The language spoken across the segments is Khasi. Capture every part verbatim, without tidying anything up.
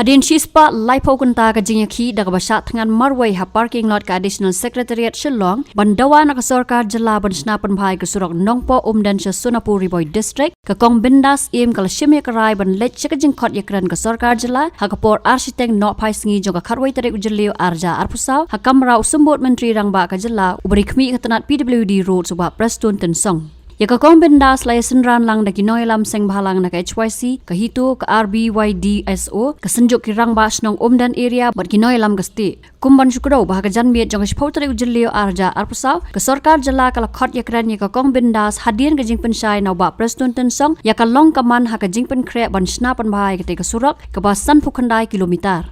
Hadien shispah laiphew kynta ka jingïakhih da kaba shah thngan marwei ha parking lot ka Additional Secretariat Shillong ban dawa na ka sorkar jylla ban shna pynbha ïa ka surok Nongpoh Umden sha Sonapur Ri Bhoi District, ka Kong Bindas Syiem ka la shim ïa ka rai ban leit sha ka jingkhot ïakren ka sorkar jylla ha ka por ar shiteng nohphai sngi jong ka khatwei tarik u Jylliew arhajar arphew saw ha kamra u Symbud Myntri Rangbah ka jylla uba dei khmih ka tnat P W D Roads u Bah Prestone Tynsong. Ïa ka Kong Bindas la ïasynran lang da ki nongïalam seng bhalang na ka H Y C, ka HITO, ka R B Y D S O, ka Synjuk ki Rangbah Shnong Umden Area bad ki nongïalam ka state. Kum ban shu kdew ba ha ka janmiet jong ka shiphew tarik u Jylliew arhajar arphew saw, ka sorkar jylla ka la khot ïakren ïa ka Kong Bindas hadien ka jingpynshai na u Bah Prestone Tynsong ïa ka long ka man ha ka jingpynkhreh ban shna pynbha ïa katei ka surok kaba sanphew khyndai kilometer.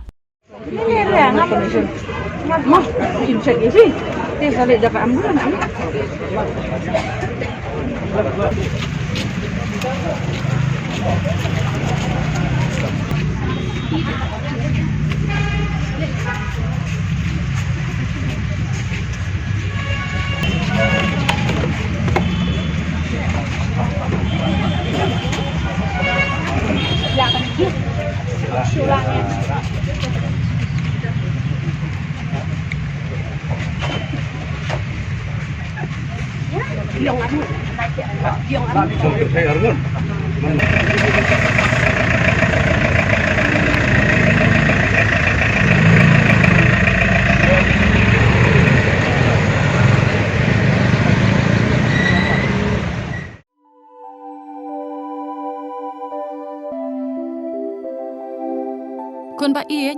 Khun ba ïeit,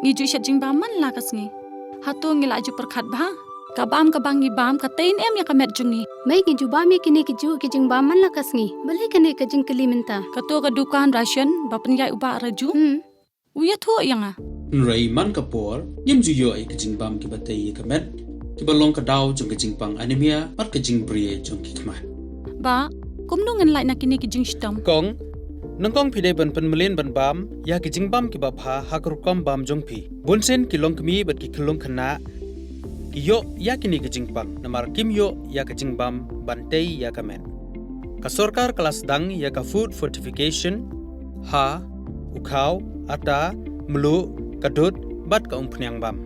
ngi ju shet jingbam man la ka sngi. Hato ngi la ju pyrkhat bha? Ka bam kaba ngi bam ka tei ne em ïa ka met jong ngi? Mei, ngi ju bam ïa kine ki ju ki jingbam man la ka sngi. Balei kane ka jingkylli mynta? Kato ka dukan ration ba pynïaid u Bah Raju. Hmm. U ïathuh ïa nga. Hynrei man ka por, ngim ju ïoh ïa ka jingbam kiba tei ïa ka met, kiba long ka daw jong ka jingpang anemia, bad ka jingbria jong ki khmat. Bah, kumno ngan lait na kine ki jingshitom? Kong, nyngkong phi dei ban pynmlien ban bam ïa ki jingbam kiba bha ha ka rukom bam jong phi. Bunsien ki longkmie bad ki khyllung khynnah ki ïoh ïa kine ki jingpang namar kim ïoh ïa ka jingbam ban tei ïa ka met. Ka sorkar ka la sdang ïa ka food fortification ha u khaw, ata, mluh, ka dud bad ka umphniang bam.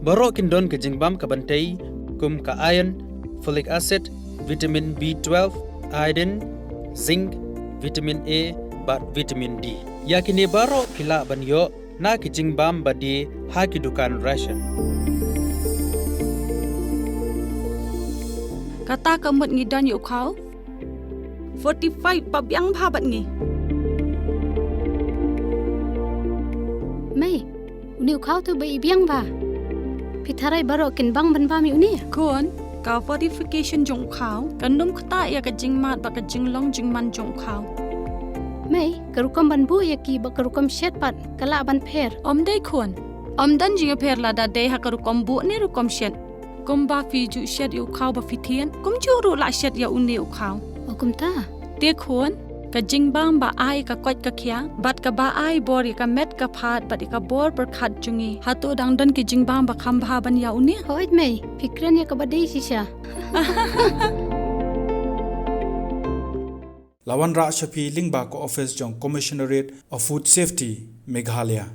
Baroh kin don ka jingbam kaban tei kum ka iron, folic acid, vitamin B twelve, iodine, zinc, vitamin A bad vitamin D. Ïa kine baroh phi lah ban ïoh na ki jingbam ba die ha ki dukan ration. Kata ka mut ngi don ïa u khaw fortified ba biang bha bad ngi. Mei, une u khaw te ba i biang bha. Phi tharai baroh kin bang ban bam ïa une? Khun, ka fortification jong u khaw kan ym ktah ïa ka jingmad bad ka jinglong jingman jong u khaw. Mei, ka rukom ban buh ïa ki bad ka rukom shet pat ka lah ban pher? Ym dei khun. Ym don jingïapher lada dei ha ka rukom buh ne rukom shet. Kumba phi ju shet ïa u khaw ba phi thied, kumjuh ruh lah shet ïa une u khaw. O kumta? Te khun, ka jingbam ba ai ka koit ka khiah bad kaba ai bor ïa ka met ka phad bad ïa ka bor pyrkhat jong ngi, hato dang don ki jingbam ba kham bha ban ïa une? Hooid mei, phi kren ïa kaba dei shisha. La wanrah sha phi lyngba ka office jong Commissionerate of Food Safety, Meghalaya.